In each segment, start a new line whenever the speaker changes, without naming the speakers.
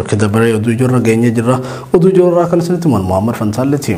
Network dabaree oduu ijoorra geenyee jirra. Oduu ijoorraa kan isinitti himan Muhammad Fantaalleeti.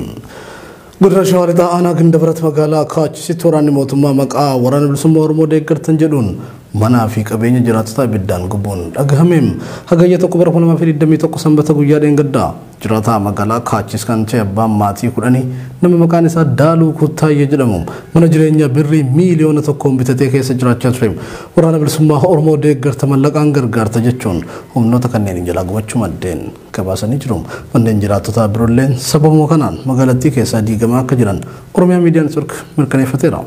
Godina Shawaa Lixaa aanaa Gindabarat magaalaa Kaachisitti waraanni mootummaa maqaa waraana bilisummaa Oromoo deeggartan jedhuun manaa fi qabeenya jiraattotaa ibiddaan gubuun dhagahame. Hagayya 1 bara 2021 sanbata guyyaa dheengaddaa jiraataa magaalaa Kaachis kan ta'e abbaan maatii 10 nama maqaan isaa Daaluu Kuttaayyee jedhamu mana jireenyaa birrii miiliyoona 1 bitatee keessa jiraachaa ture. Waraana bilisummaa Oromoo deeggarta mallaqaan gargaarta jechuun humnoota kanneen jalaa gubachuu maddeen gabaasanii jiru. Manneen jiraattotaa biroolleen sababuma kanaan magaalattii keessaa diigamaa akka jiran Oromiyaa Miidiyaa Neetwoork mirkaneeffateera.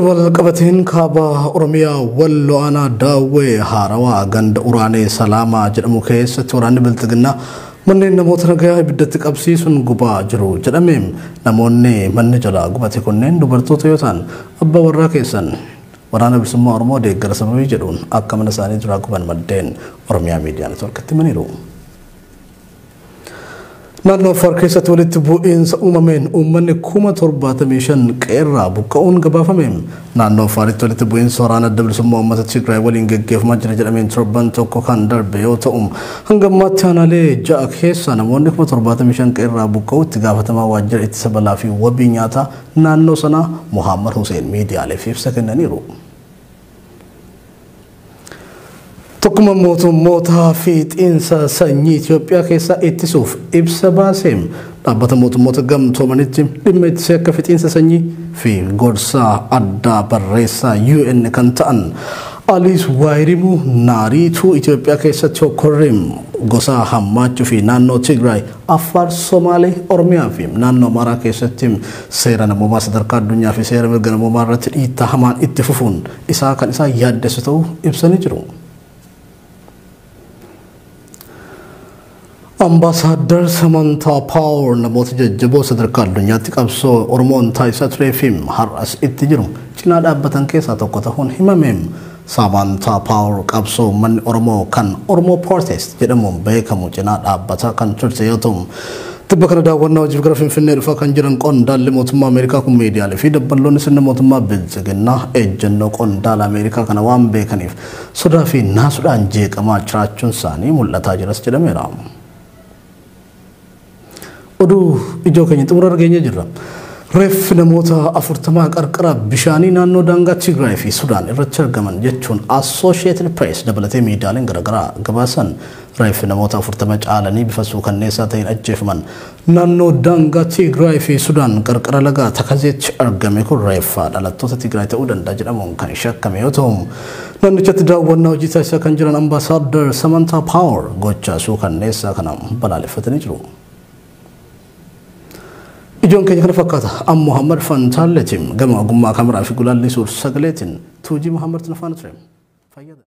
Wal qabateen kaaba Oromiyaa Walloo aanaa Daawwee Haarawaa ganda Uraanee Salaamaa jedhamu keessatti waraanni Bilxiginnaa manneen namoota nagayaa ibiddatti qabsiisuun gubaa jiru jedhame. Namoonni manni jalaa gubate kunneen dubartoota yoo ta'an abbaa warraa keessan waraana bilisummaa Oromoo deeggara sababii jedhuun akka mana isaanii duraa guban maddeen Oromiyaa Miidiyaa Neetwoorkitti himaniiru. Naannoo Affaar keessatti walitti bu'iinsa uumameen uummanni 75,000 qeerraa buqqa'uun gabaafame. Naannoo Affaaritti walitti bu'iinsa waraana adda bilisummaa uummata Tigraay waliin geggeeffamaa jira jedhameen torban tokko kan darbe yoo ta'u hanga ammaatti aanaalee 6 keessa namoonni 75,000 qeerraa buqqa'uu itti gaafatamaa waajjira ittisa balaa fi wabii nyaataa naannoo sanaa Muhammad Hussein miidiyaaleef ibsa kennaniiru. Tokkummaa mootummoota fiixiinsa sanyii Itoophiyaa keessaa ittisuuf ibsa baasee dhaabbata mootummoota gamtoomanitti dhimma ittisee akka fiixiinsa sanyii fi gorsaa addaa barreessaa UN kan ta'an Aliis Waayirimu Naariituu Itoophiyaa keessatti hokkorriin gosa hammaachuu fi naannoo Tigraay, Affaar, Somaalee, Oromiyaa fi naannoo Amaaraa keessatti seera namoomaa sadarkaa addunyaa fi seera mirga namoomaa irratti dhiittaa hamaan itti fufuun isaa kan isaa yaaddessu ta'uu ibsanii jiru. Ambaasaadar Samantaa Paawar namoota jajjaboo sadarkaa addunyaatti qabsoo Oromoon taasisaa turee fi har'as itti jiru cinaa dhaabbatan keessaa tokko ta'uun himame. Samantaa Paawar qabsoo uummanni Oromoo kan Oromoo Protest jedhamuun beekamu cinaa dhaabbataa kan turte yoo ta'u tibba kana daawwannaa hojiif gara Finfinnee dhufaa kan jiran qondaalli mootummaa Ameerikaa kun miidiyaalee fi dabballoonni sirna mootummaa Bilxiginnaa ejjennoo qondaala Ameerikaa kana waan beekaniif sodaa fi naasuudhaan jeeqamaa jiraachuun isaanii mul'ataa jiras jedhameera. Oduu ijoo keenya xumura argeenye jirra. Reeffi namoota 40 qarqara bishaanii naannoo daangaa Tigraay fi Sudaan irratti argaman jechuun Associated Press dabalatee miidiyaaleen garaagaraa gabaasan. Reeffi namoota 40 caalanii bifa suukanneessaa ta'een ajjeefaman naannoo daangaa Tigraay fi Sudaan qarqara lagaa Takazeetti argame kun reeffa dhalattoota Tigraay ta'uu danda'a jedhamuun kan shakkame yoo ta'u naannichatti daawwannaa hojii taasisaa kan jiran Ambaasaadar Samantaa Paawar gocha suukanneessaa kana balaaleffatanii jiru. Ijoon keenya kana fakkaata. Am Muhammad Fantaalleetiin gama ogummaa kaameraa fi gulaalli suur sagaleetiin Tuujii Muhammad Tunafaana ture. Fayyada.